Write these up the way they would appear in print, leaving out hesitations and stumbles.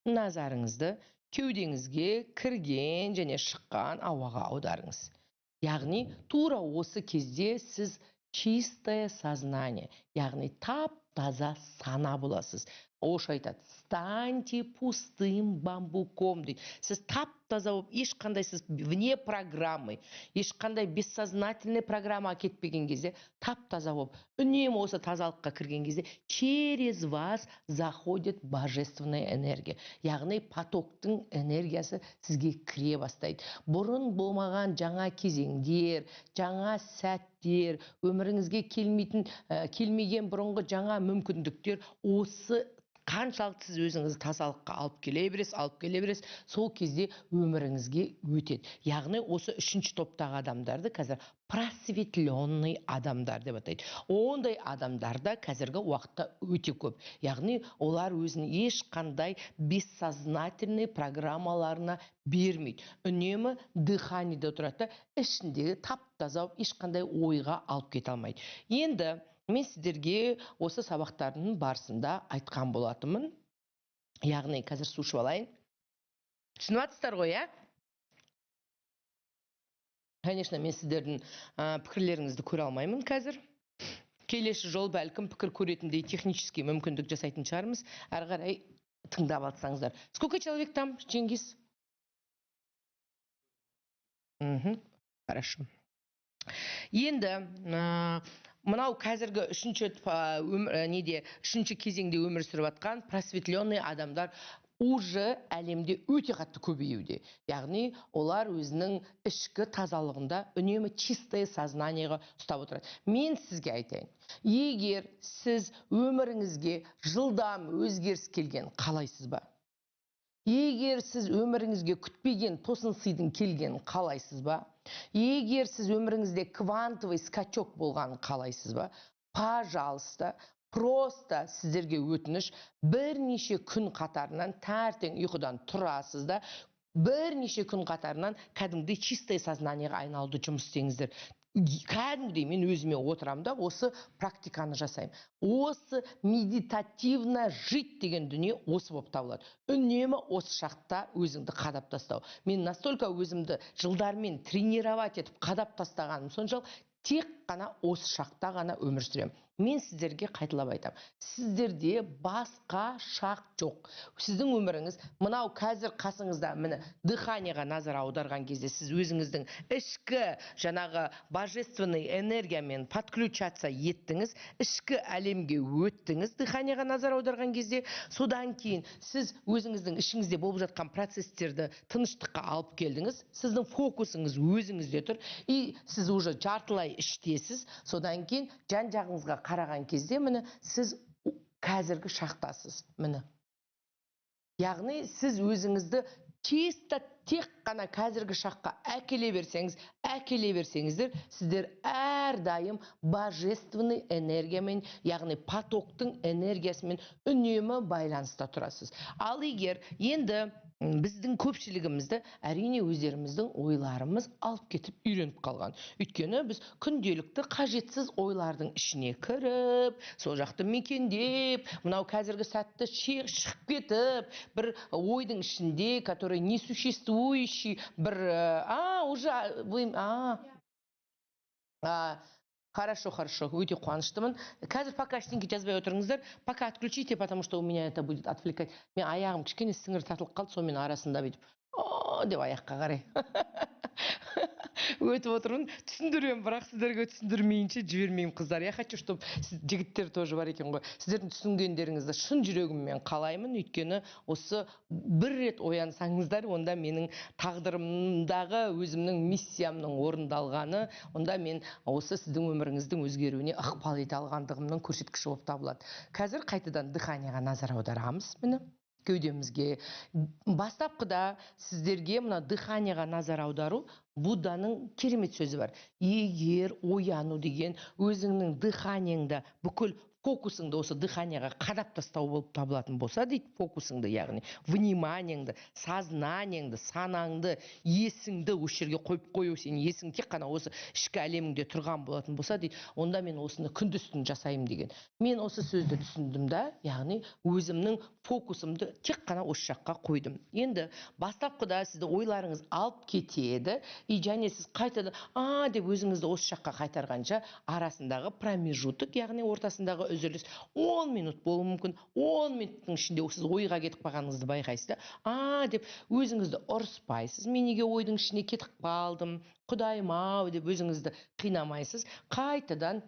Назарыңызды кеудеңізге кірген және шыққан ауаға аударыңыз. Яғни тура осы кезде сіз чистое сознание, яғни тап-таза сана боласыз. Ош айтады: «Станьте пустым бамбуком», – дейді. Сіз тап-таза болып, ешқандай сіз вне программы, ешқандай бессознательный программаға кетпеген кезде, тап-таза болып, үнемі осы тазалыққа кірген кезде через вас заходит божественная энергия. Яғни потоктың энергиясы сізге кіре бастайды. Бұрын болмаған жаңа кезеңдер, жаңа сәттер, өміріңізге келмейтін, келмеген бұрынғы жаңа мүмкіндіктер. Осы қаншалықты сіз өзіңізді тазалыққа алып келе бересіз, алып келе бересіз, сол кезде өміріңізге өтеді. Яғни осы үшінші топтағы адамдарды қазір просветленный адамдар деп атайды. Ондай адамдарда қазіргі уақытта өте көп. Яғни олар өзін ешқандай бессознательный программаларына бермейді, үнемі дыханиеде отырады да, ішіндегі тап таза болып, ешқандай ойға алып кете алмайды. Енді мен сіздерге осы сабақтардың барысында айтқан болатынмын. Яғни қазір су ішіп алайын. Түсініп жатсыздар ғой, иә? Конечно, мен сіздердің пікірлеріңізді көре алмаймын қазір. Келесі жол бәлкім пікір көретіндей технический мүмкіндік жасайтын шығармыз. Әрі қарай тыңдап алсаңыздар. Сколько человек там, Чингиз? Хорошо. Енді мынау қазіргі үшінші неде, үшінші кезеңде өмір сүріп жатқан просветленный адамдар уже әлемде өте қатты көбеюде. Яғни олар өзінің ішкі тазалығында үнемі чистое сознаниеға ұстап отырады. Мен сізге айтайын, егер сіз өміріңізге жылдам өзгеріс келген қалайсыз ба, егер сіз өміріңізге күтпеген тосын сыйдың келгенін қалайсыз ба, егер сіз өміріңізде квантовый скачок болғанын қалайсыз ба, пожалуйста, просто сіздерге өтініш: бірнеше күн қатарынан таңертең ұйқыдан тұрасыз да, бірнеше күн қатарынан кәдімгідей чистое сознаниеға айналуды жұмыс істеңіздер. Кәдімгідей мен өзіме отырамын да, осы практиканы жасаймын. Осы медитативно жить деген дүние осы болып табылады. Үнемі осы шақта өзіңді қадап тастау. Мен настолько өзімді жылдармен тренировать етіп, қадап тастағаным соншалық, тек қана осы шақта ғана өмір сүремін. Мен сіздерге қайталап айтамын, сіздерде басқа шақ жоқ. Сіздің өміріңіз мынау қазір қасыңызда. Міне, дыханиеға назар аударған кезде сіз өзіңіздің ішкі жаңағы божественный энергиямен подключаться еттіңіз, ішкі әлемге өттіңіз дыханиеға назар аударған кезде. Содан кейін сіз өзіңіздің ішіңізде болып жатқан процесстерді тыныштыққа алып келдіңіз. Сіздің фокусыңыз өзіңізде тұр, и сіз уже жартылай іштесіз. Содан кейін жан жағыңызға қараған кезде, міне, сіз қазіргі шақтасыз. Міне, яғни сіз өзіңізді чисто тек қана қазіргі шаққа әкеле берсеңіз, әкеле берсеңіздер, сіздер әрдайым божественный энергиямен, яғни потоктың энергиясымен үнемі байланыста тұрасыз. Ал егер енді біздің көпшілігімізді, әрине, өздеріміздің ойларымыз алып кетіп үйреніп қалған. Өйткені біз күнделікті қажетсіз ойлардың ішіне кіріп, сол жақты мекендеп, мынау қазіргі сәтті шығып кетіп, бір ойдың ішінде, который несуществующий бір уже вы хорошо, хорошо, өте қуаныштымын. Қазір пока ештеңе жазбай отырыңыздар, пока отключите, потому что у меня это будет отвлекать. Мен аяғым кішкене сіңір тартылып қалды, сонымен арасында бүйтіп «О» деп аяққа қарай өтіп отырмын. Түсіндіремін, бірақ сіздерге түсіндірмейінше жібермеймін. Қыздар, я хочу, чтобы сіз, жігіттер тоже бар екен ғой, сіздердің түсінгендеріңізді шын жүрегіммен қалаймын. Өйткені осы бір рет оянсаңыздар, онда менің тағдырымдағы өзімнің миссиямның орындалғаны, онда мен осы сіздің өміріңіздің өзгеруіне ықпал ете алғандығымның көрсеткіші болып табылады. Қазір қайтадан дыханиеға назар аударамыз. Міне, кеудемізге. Бастапқыда сіздерге мына дыханиеға назар аудару, Будданың керемет сөзі бар: егер ояну деген өзіңнің дыханиеңді бүкіл фокусыңды өзіңде ұстап, Фокусыңды осы дыханияға қадап тастау болып табылатын болса дейді, фокусыңды, яғни вниманиеңді, сознаниеңді, санаңды, есіңді осы жерге қойып қою, сенің есің тек қана осы ішкі әлеміңде тұрған болатын болса дейді, онда мен осыны күндіз түн жасаймын деген. Мен осы сөзді түсіндім да, яғни өзімнің фокусымды тек қана осы жаққа қойдым. Енді бастапқыда сізді ойларыңыз алып кетеді, и және сіз қайтадан а деп өзіңізді осы жаққа қайтарғанша арасындағы промежуток, яғни ортасындағы үзіліс 10 минут болуы мүмкін. 10 минуттың ішінде сіз ойға кетіп қалғаныңызды байқайсыз да, а деп өзіңізді ұрыспайсыз. Мен неге ойдың ішіне кетіп қалдым, құдайым ау деп өзіңізді қинамайсыз. Қайтадан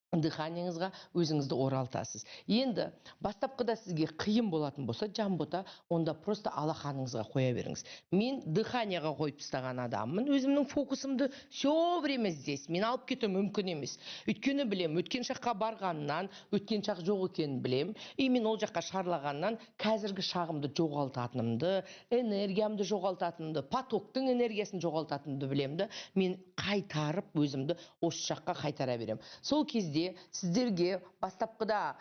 дыханиеңізға өзіңізді оралтасыз. Енді бастапқыда сізге қиын болатын болса, Жанбота, онда просто алақаныңызға қоя беріңіз. Мен дыханияға қойып тастаған адаммын. Өзімнің фокусымды все время здесь. Мен алып кету мүмкін емес. Өйткені білем, өткен шаққа барғаннан, өткен шақ жоқ екенін білем. И мен ол жаққа шарлағаннан қазіргі шағымды жоғалтатынымды, энергиямды жоғалтатынымды, потоктың энергиясын жоғалтатынымды білемін да, мен қайтарып өзімді осы жаққа қайтара беремін. Сол кезде сіздерге бастапқыда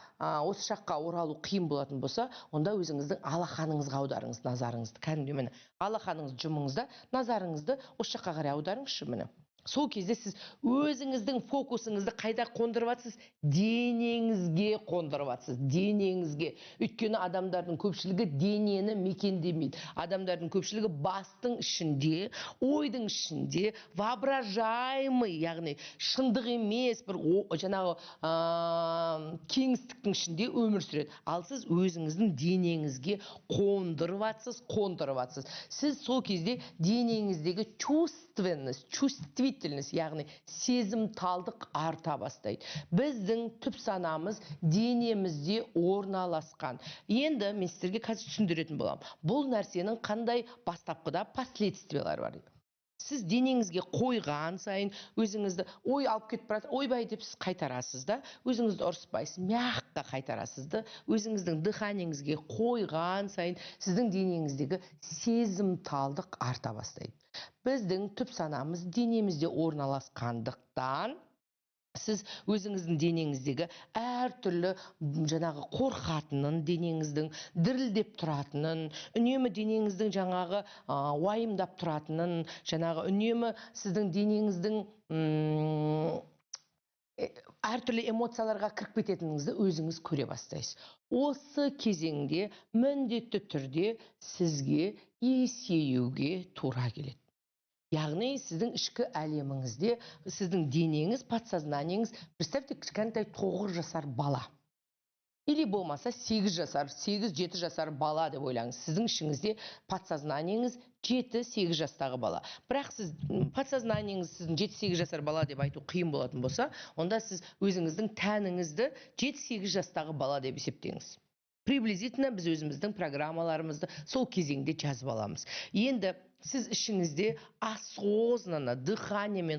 осы жаққа оралу қиын болатын болса, онда өзіңіздің алақаныңызға аударыңыз назарыңызды. Кәдімгідей міне алақаныңызды жұмыңыз да, назарыңызды осы жаққа қарай аударыңызшы міне. Сол кезде сіз өзіңіздің фокусыңызды қайда қондырып жатсыз? Денеңізге қондырып жатсыз, денеңізге. Өйткені адамдардың көпшілігі денені мекендемейді. Адамдардың көпшілігі бастың ішінде, ойдың ішінде, воображаемый, яғни шындық емес бір жаңағы кеңістіктің ішінде өмір сүреді. Ал сіз өзіңіздің денеңізге қондырып жатсыз, қондырып жатсыз. Сіз сол кезде денеңіздегі чувственность, чувствительность, яғни сезімталдық арта бастайды. Біздің түп санамыз денемізде орналасқан. Енді мен сіздерге қазір түсіндіретін боламын. Бұл нәрсенің қандай бастапқыда последствиялары бар. Сіз денеңізге қойған сайын өзіңізді ой алып кетіп барады, ойбай деп сіз қайтарасыз да, өзіңізді ұрыспайсыз, мягко қайтарасыз да, өзіңіздің дыханиеңізге қойған сайын сіздің денеңіздегі сезімталдық арта бастайды. Біздің түп санамыз денемізде орналасқандықтан сіз өзіңіздің денеңіздегі әртүрлі жаңағы қорқатынын, денеңіздің дірілдеп тұратынын, үнемі денеңіздің жаңағы уайымдап тұратынын, жаңағы үнемі сіздің денеңіздің әртүрлі эмоцияларға кіріп кететініңізді өзіңіз көре бастайсыз. Осы кезеңде міндетті түрде сізге есеюге тура келеді. Яғни сіздің ішкі әлеміңізде, сіздің денеңіз, подсознаниеңіз, представьте, кішкентай 9 жасар бала. Или болмаса 8 жасар, 8-7 жасар бала деп ойлаңыз. Сіздің ішіңізде подсознаниеңіз 7-8 жастағы бала. Бірақ сіз подсознаниеңіз сіздің 7-8 жасар бала деп айту қиын болатын болса, онда сіз өзіңіздің тәніңізді 7-8 жастағы бала деп есептеңіз. Приблизительно біз өзіміздің программаларымызды сол кезеңде жазып аламыз. Енді сіз ішіңізде осознанно дыханиемен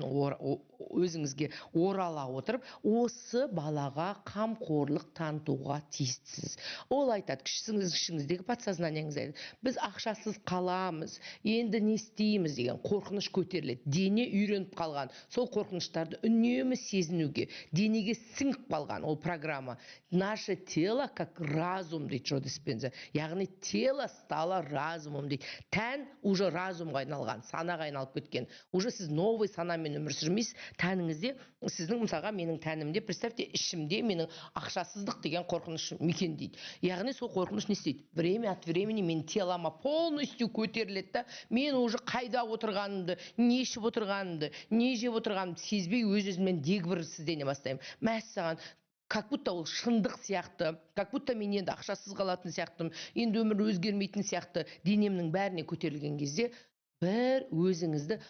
өзіңізге орала отырып, осы балаға қамқорлық танытуға тиістісіз. Ол айтады, ішіңіздегі подсознаниеңіз айтады, біз ақшасыз қаламыз, енді не істейміз деген қорқыныш көтеріледі. Дене үйреніп қалған, сол қорқыныштарды үнемі сезінуге, денеге сіңіп қалған ол программа. Наше тело как разум, дейді Джо Диспенза. Яғни тело стало разумом дейді. Тән уже разумға айналған, санаға айналып кеткен. Уже сіз новый санамен өмір сүрмейсіз. Тәніңізде, сіздің мысалға менің тәнімде, представьте, ішімде менің ақшасыздық деген қорқыныш мекендейді. Яғни сол қорқыныш не істейді? Время от времени менің телома полностью көтеріледі да, мен уже қайда отырғанымды, не ішіп отырғанымды, не жеп отырғанымды сезбей өз-өзімнен дегбірсіздене бастаймын. Мәссаған, как будто ол шындық сияқты, как будто мен енді ақшасыз қалатын сияқтымын, енді өмір өзгермейтін сияқты. Денемнің бәріне көтерілген кезде бір өзіңізді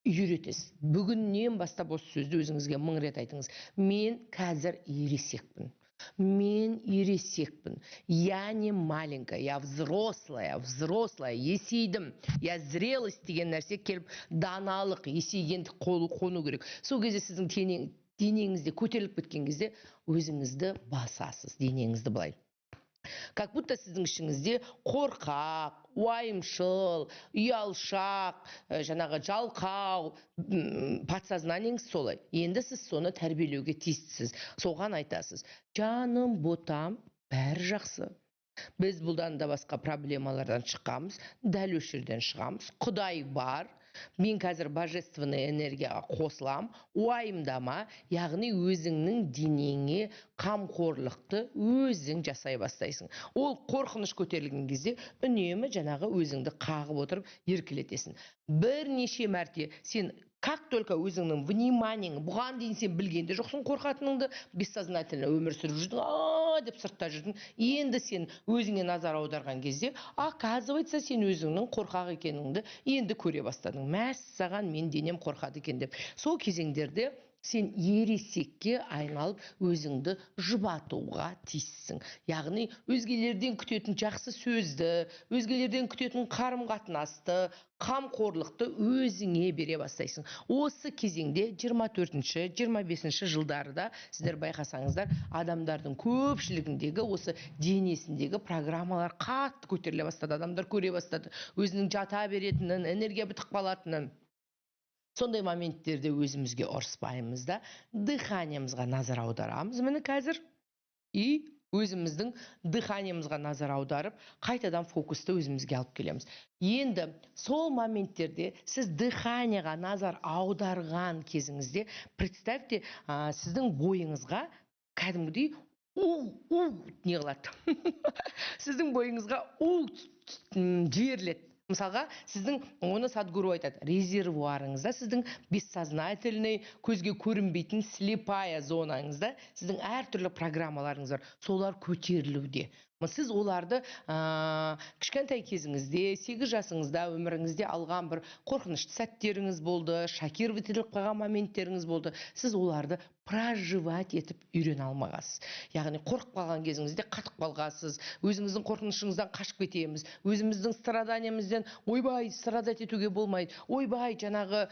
үйретесіз. Бүгіннен бастап осы сөзді өзіңізге 1000 рет айтыңыз. Мен қазір ересекпін. Мен ересекпін. Я не маленькая, я взрослая, взрослая, есейдім. Я зрелость деген нәрсе келіп, даналық, есейгендік қону керек. Сол кезде сіздің денеңізде көтеріліп кеткен кезде өзіңізді басасыз, денеңізді былай. Как будто сіздің ішіңізде қорқақ, уайымшыл, ұялшақ, жаңағы жалқау, подсознаниеңіз солай. Енді сіз соны тәрбиелеуге тиістісіз. Соған айтасыз: «Жаным, ботам, бәрі жақсы, біз бұдан да басқа проблемалардан шыққанбыз, дәл осы жерден шығамыз. Құдай бар, мен қазір божественный энергияға қосылам, уайымдама». Яғни өзіңнің денеңе қамқорлықты өзің жасай бастайсың. Ол қорқыныш көтерілген кезде үнемі жаңағы өзіңді қағып отырып еркелетесің бірнеше мәрте. Сен как только өзіңнің вниманиең, бұған дейін сен білген де жоқсың қорқатыныңды, бессознательно өмір сүріп жүрдің, а деп сыртта жүрдің. Енді сен өзіңе назар аударған кезде, оказывается, сен өзіңнің қорқақ екеніңді енді көре бастадың. «Мәссаған, мен денем қорқады екен» деп. Сол кезеңдерде сен ересекке айналып, өзіңді жұбатуға тиіссің. Яғни өзгелерден күтетін жақсы сөзді, өзгелерден күтетін қарым қатынасты, қамқорлықты өзіңе бере бастайсың. Осы кезеңде 24-ші, 25 жылдарда сіздер байқасаңыздар, адамдардың көпшілігіндегі осы денесіндегі программалар қатты көтеріле бастады. Адамдар көре бастады өзінің жата беретінін, энергия бітіп қалатынын. Сондай моменттерде өзімізге ұрыспаймыз да, дыханиемызға назар аударамыз. Міне, қазір и өзіміздің дыханиемызға назар аударып, қайтадан фокусты өзімізге алып келеміз. Енді сол моменттерде сіз дыханияға назар аударған кезіңізде, представьте, сіздің бойыңызға кәдімгідей у у не қылады, сіздің бойыңызға у жіберіледі. Мысалға, сіздің, оны Садгуру айтады, резервуарыңызда, сіздің бессознательный, көзге көрінбейтін слепая зонаңызда сіздің әртүрлі программаларыңыз бар, солар көтерілуде. Сіз оларды кішкентай кезіңізде, 8 жасыңызда өміріңізде алған бір қорқынышты сәттеріңіз болды, шокировать етіліп қалған моменттеріңіз болды. Сіз оларды проживать етіп үйрене алмағансыз. Яғни қорқып қалған кезіңізде қатып қалғансыз. Өзіңіздің қорқынышыңыздан қашып кетеміз, өзіміздің страданиемізден. Ойбай, страдать етуге болмайды, ойбай, жаңағы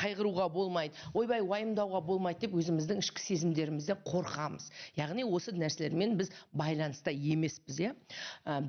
қайғыруға болмайды, ойбай, уайымдауға болмайды деп өзіміздің ішкі сезімдерімізден қорқамыз. Яғни осы нәрселермен біз байланыста емеспіз, иә.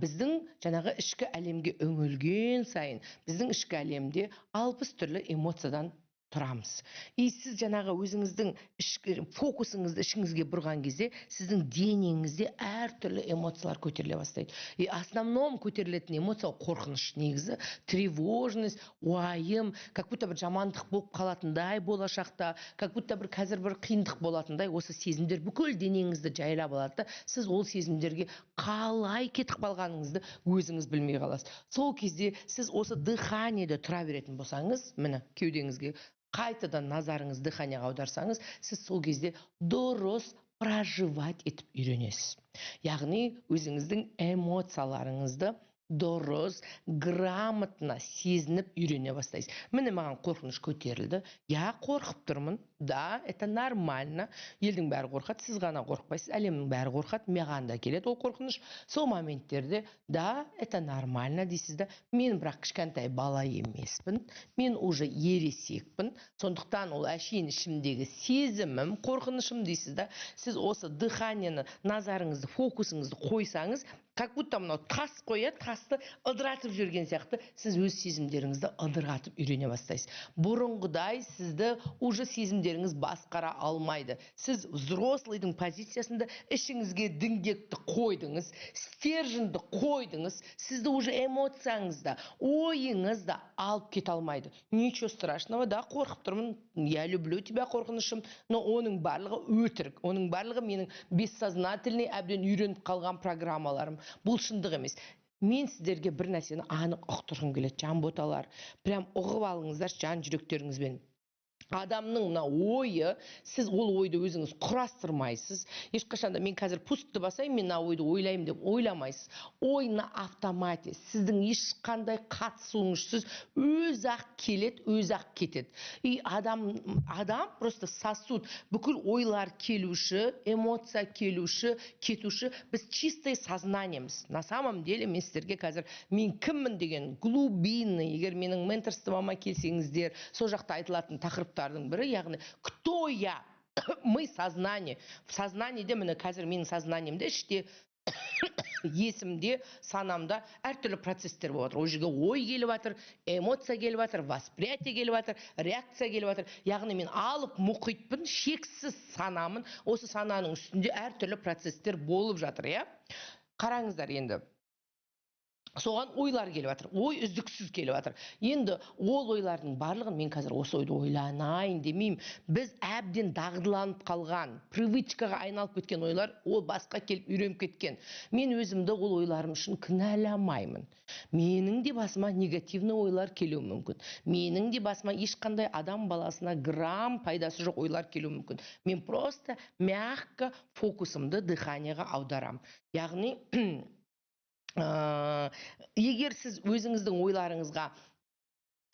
Біздің жаңағы ішкі әлемге үңілген сайын, біздің ішкі әлемде 60 түрлі эмоциядан тұрамыз. И сіз жаңағы өзіңіздің ішкі фокусыңызды ішіңізге бұрған кезде, сіздің денеңізде әртүрлі эмоциялар көтеріле бастайды. И основном көтерілетін эмоция ол қорқыныш негізі, тревожность, уайым, как будто бір жамандық болып қалатындай болашақта, как будто бір қазір бір қиындық болатындай. Осы сезімдер бүкіл денеңізді жайлап алады да, сіз ол сезімдерге қалай кетіп қалғаныңызды өзіңіз білмей қаласыз. Сол кезде сіз осы дыханиеде тұра беретін болсаңыз, міне, кеудеңізге қайтадан назарыңызды, дыханияға аударсаңыз, сіз сол кезде дұрыс проживать етіп үйренесіз. Яғни өзіңіздің эмоцияларыңызды дұрыс, грамотно сезініп үйрене бастайсыз. Міне, маған қорқыныш көтерілді, я қорқып тұрмын да, это нормально. Елдің бәрі қорқады, сіз ғана қорықпайсыз, әлемнің бәрі қорқады. Маған да келеді ол қорқыныш. Сол моменттерде «да, это нормально» дейсіз да. Мен бірақ кішкентай бала емеспін, мен уже ересекпін, сондықтан ол әшейін ішімдегі сезімім, қорқынышым дейсіз да. Сіз осы дыханиені, назарыңызды, фокусыңызды қойсаңыз, как будто мынау тас қой, иә, тасты ыдыратып жүрген сияқты, сіз өз сезімдеріңізді ыдыратып үйрене бастайсыз. Бұрынғыдай сізді уже сезімдеріңіз басқара алмайды. Сіз взрослыйдың позициясында ішіңізге діңгекті қойдыңыз, стерженьді қойдыңыз. Сізді уже эмоцияңыз да, ойыңыз да алып кете алмайды. Ничего страшного, да, қорқып тұрмын, я люблю тебя, қорқынышым, но оның барлығы өтірік, оның барлығы менің бессознательный, әбден үйреніп қалған программаларым, бұл шындық емес. Мен сіздерге бір нәрсені анық ұқтырғым келеді, жан боталар, прям ұғып алыңыздаршы жан жүректеріңізбен. Адамның мына ойы, сіз ол ойды өзіңіз құрастырмайсыз ешқашан да. Мен қазір пускты басайын, мен мына ойды ойлаймын деп ойламайсыз. Ой на автомате, сіздің ешқандай қатысуыңызсыз өзі ақ келеді, өзі ақ кетеді. И адам просто сосуд, бүкіл ойлар келуші, эмоция келуші, кетуші. Біз чистое сознаниеміз на самом деле. Мен сіздерге қазір мен кіммін деген глубинный, егер менің менторствома келсеңіздер, сол жақта айтылатын тақырыптардың бірі, яғни кто я. Мы сознание. В сознаниеде, міне, қазір менің сознаниемде, іште, есімде, санамда әртүрлі процесстер болып жатыр. Ол жерге ой келіп жатыр, эмоция келіп жатыр, восприятие келіп жатыр, реакция келіп жатыр. Яғни мен алып мұхитпын, шексіз санамын. Осы сананың үстінде әртүрлі процесстер болып жатыр, иә. Қараңыздар, енді соған ойлар келіп жатыр, ой үздіксіз келіп жатыр. Енді ол ойлардың барлығын мен қазір осы ойды ойланайын демеймін. Біз әбден дағдыланып қалған, привычкаға айналып кеткен ойлар, ол басқа келіп үйреніп кеткен. Мен өзімді ол ойларым үшін кінәламаймын. Менің де басыма негативный ойлар келуі мүмкін, менің де басыма ешқандай адам баласына грамм пайдасы жоқ ойлар келуі мүмкін. Мен просто мягко фокусымды дыханияға аударамын. Яғни егер сіз өзіңіздің ойларыңызға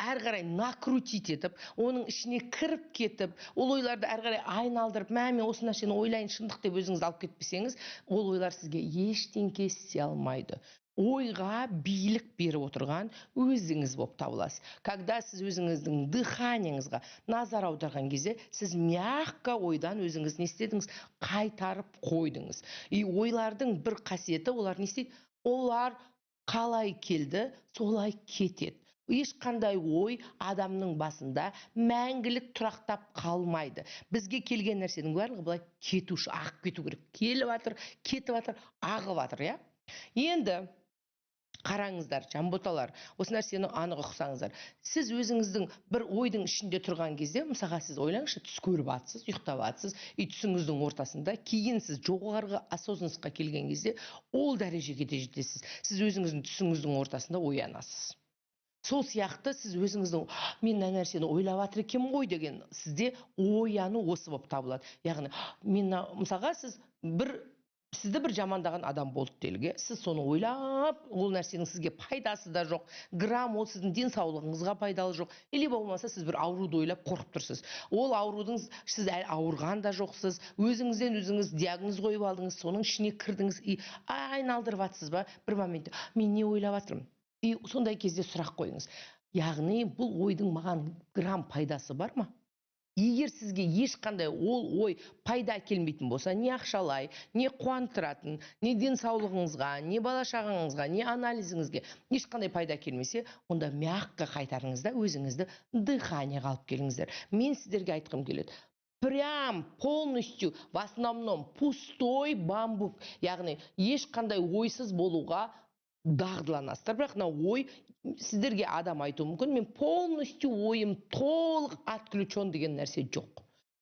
әрі қарай накрутить етіп, оның ішіне кіріп кетіп, ол ойларды әрі қарай айналдырып, мә, мен осы нәрсені ойлайын, шындық деп өзіңізді алып кетпесеңіз, ол ойлар сізге ештеңке істей алмайды. Ойға билік беріп отырған өзіңіз болып табыласыз. Когда сіз өзіңіздің дыханиеңізға назар аударған кезде, сіз мягко ойдан өзіңіз не істедіңіз? Қайтарып қойдыңыз. И ойлардың бір қасиеті: олар не істейді? Олар қалай келді, солай кетеді. Ешқандай ой адамның басында мәңгілік тұрақтап қалмайды. Бізге келген нәрсенің барлығы былай кетуші, ағып кету керек. Келіп жатыр, кетіп жатыр, ағып жатыр, иә. Енді қараңыздар, жанботалар, осы нәрсені анық ұқсаңыздар. Сіз өзіңіздің бір ойдың ішінде тұрған кезде, мысалға, сіз ойлаңызшы, түс көріп жатсыз, ұйықтап жатсыз, и түсіңіздің ортасында кейін сіз жоғарғы осознанностьқа келген кезде ол дәрежеге де жетесіз. Сіз өзіңіздің түсіңіздің ортасында оянасыз. Сол сияқты сіз өзіңіздің «мен мына нәрсені ойлап жатыр екенмін ғой» деген сізде ояну осы болып табылады. Яғни мен, мысалға, сіз бір сізді бір жамандаған адам болды делік, иә. Сіз соны ойлап, ол нәрсенің сізге пайдасы да жоқ грамм, ол сіздің денсаулығыңызға пайдалы жоқ. Или болмаса сіз бір ауруды ойлап қорқып тұрсыз. Ол аурудың сіз әлі ауырған да жоқсыз, өзіңізден өзіңіз диагноз қойып алдыңыз, соның ішіне кірдіңіз и айналдырып жатсыз ба. Бір моментте «мен не ойлап жатырмын?» И сондай кезде сұрақ қойыңыз, яғни бұл ойдың маған грамм пайдасы бар ма? Егер сізге ешқандай ол ой пайда әкелмейтін болса, не ақшалай, не қуантыратын, не денсаулығыңызға, не бала шағаңызға, не анализіңізге ешқандай пайда әкелмесе, онда мягко қайтарыңыз да, өзіңізді дыханиеға алып келіңіздер. Мен сіздерге айтқым келеді: прям полностью, в основном пустой бамбук, яғни ешқандай ойсыз болуға дағдыланасыздар. Бірақ мына ой сіздерге, адам айтуы мүмкін, мен полностью, ойым толық отключен деген нәрсе жоқ.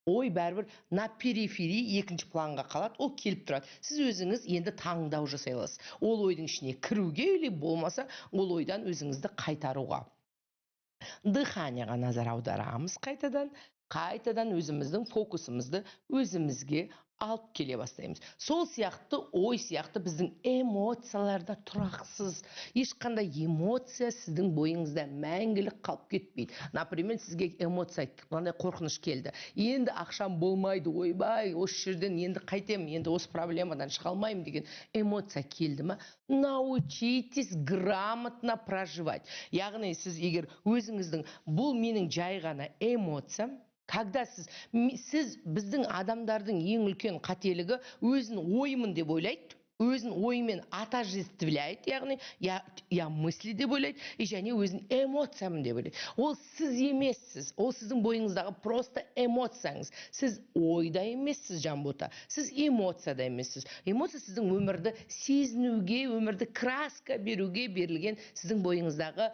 Ой бәрібір на периферии, екінші планға қалады, ол келіп тұрады. Сіз өзіңіз енді таңдау жасай аласыз: ол ойдың ішіне кіруге или болмаса ол ойдан өзіңізді қайтаруға. Дыханияға назар аударамыз, қайтадан қайтадан өзіміздің фокусымызды өзімізге алып келе бастаймыз. Сол сияқты ой сияқты біздің эмоциялар да тұрақсыз. Ешқандай эмоция сіздің бойыңызда мәңгілік қалып кетпейді. Например, сізге эмоция мынандай қорқыныш келді: енді ақшам болмайды, ойбай, осы жерден енді қайтемін, енді осы проблемадан шыға алмаймын деген эмоция келді ма, научитесь грамотно проживать. Яғни сіз егер өзіңіздің бұл менің жай ғана эмоциям, когда сіз, біздің адамдардың ең үлкен қателігі: өзін оймын деп ойлайды, өзін ойымен отождествляет, яғни я мысли деп ойлайды и және өзін эмоциямын деп ойлайды. Ол сіз емессіз, ол сіздің бойыңыздағы просто эмоцияңыз. Сіз ойда емессіз, Жанбота, сіз эмоцияда емессіз. Эмоция сіздің өмірді сезінуге, өмірді краска беруге берілген сіздің бойыңыздағы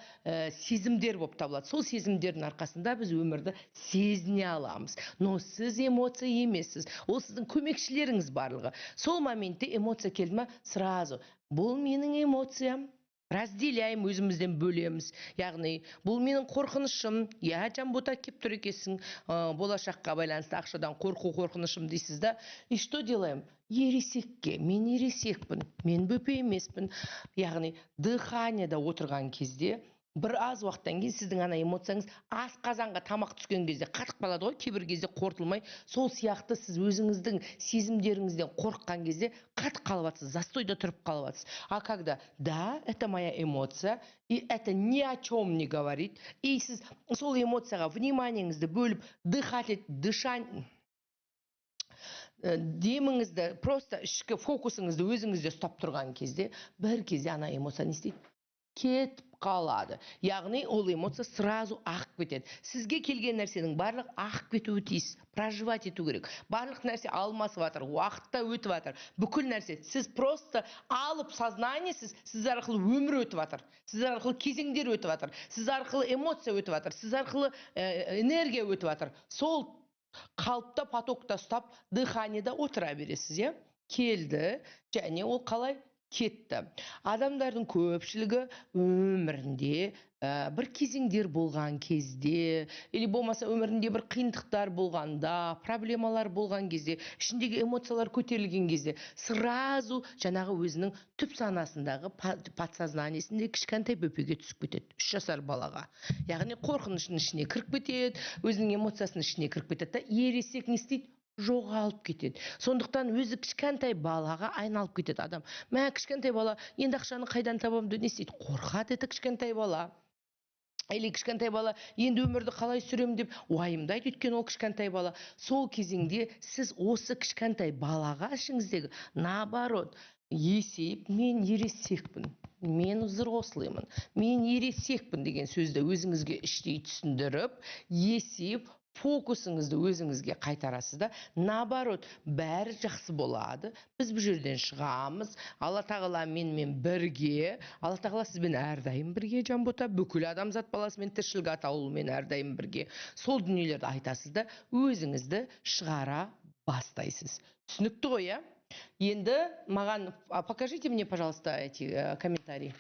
сезімдер болып табылады. Сол сезімдердің арқасында біз өмірді сезіне аламыз, но сіз эмоция емессіз, ол сіздің көмекшілеріңіз барлығы. Сол моментте эмоция келді ма, сразу бұл менің эмоциям, разделяем, өзімізден бөлеміз. Яғни бұл менің қорқынышым, иә, Жанбота, келіп тұр екенсің, болашаққа байланысты ақшадан қорқу, қорқынышым дейсіз да. И что делаем? Ересекке, мен ересекпін, мен бөпе емеспін. Яғни дыханиеда отырған кезде бір аз уақыттан кейін сіздің ана эмоцияңыз асқазанға тамақ түскен кезде қатып қалады ғой, кейбір кезде қорытылмай. Сол сияқты сіз өзіңіздің сезімдеріңізден қорыққан кезде қатып қалып жатсыз, застойда тұрып қалып жатсыз. А когда да, это моя эмоция и это ни о чем не говорит, и сіз сол эмоцияға вниманиеңізді бөліп, дыхать, дышать. Деміңізді, просто ішкі фокусыңызды өзіңізде ұстап тұрған кезде, бір кезде ана эмоция не істейді? Кетіп қалады. Яғни ол эмоция сразу ағып кетеді. Сізге келген нәрсенің барлығы ағып кетуі тиіс, проживать ету керек. Барлық нәрсе алмасып жатыр, уақыт та өтіп жатыр, бүкіл нәрсе. Сіз просто алып сознание, сіз арқылы өмір өтіп жатыр, сіз арқылы кезеңдер өтіп жатыр, сіз арқылы эмоция өтіп жатыр, сіз арқылы энергия өтіп жатыр. Сол қалыпта, потокта ұстап, дыханиеда отыра бересіз, иә. Келді және ол қалай кетті. Адамдардың көпшілігі өмірінде бір кезеңдер болған кезде или болмаса өмірінде бір қиындықтар болғанда, проблемалар болған кезде, ішіндегі эмоциялар көтерілген кезде сразу жаңағы өзінің түп санасындағы, подсознаниесінде кішкентай бөпеге түсіп кетеді, 3 жасар балаға. Яғни қорқыныштың ішіне кіріп кетеді, өзінің эмоциясының ішіне кіріп кетеді да, ересек не істейді? Жоғалып кетеді. Сондықтан өзі кішкентай балаға айналып кетеді адам. Мә, кішкентай бала енді ақшаны қайдан табамын деп не істейді? Қорқады. Это кішкентай бала. Или кішкентай бала енді өмірді қалай сүремін деп уайымдайды, өйткені ол кішкентай бала. Сол кезеңде сіз осы кішкентай балаға ішіңіздегі, наоборот, есейіп, мен ересекпін, мен взрослыймын, мен ересекпін деген сөзді өзіңізге іштей түсіндіріп, есейіп, фокусыңызды өзіңізге қайтарасыз да, наоборот, бәрі жақсы болады, біз бұл жерден шығамыз, Алла Тағала менімен бірге. Алла Тағала сізбен әрдайым бірге, Жанбота, бүкіл адамзат баласымен, тіршілік атаулымен әрдайым бірге. Сол дүниелерді айтасыз да, өзіңізді шығара бастайсыз. Түсінікті ғой, иә? Енді маған покажите мне, пожалуйста, эти комментарии.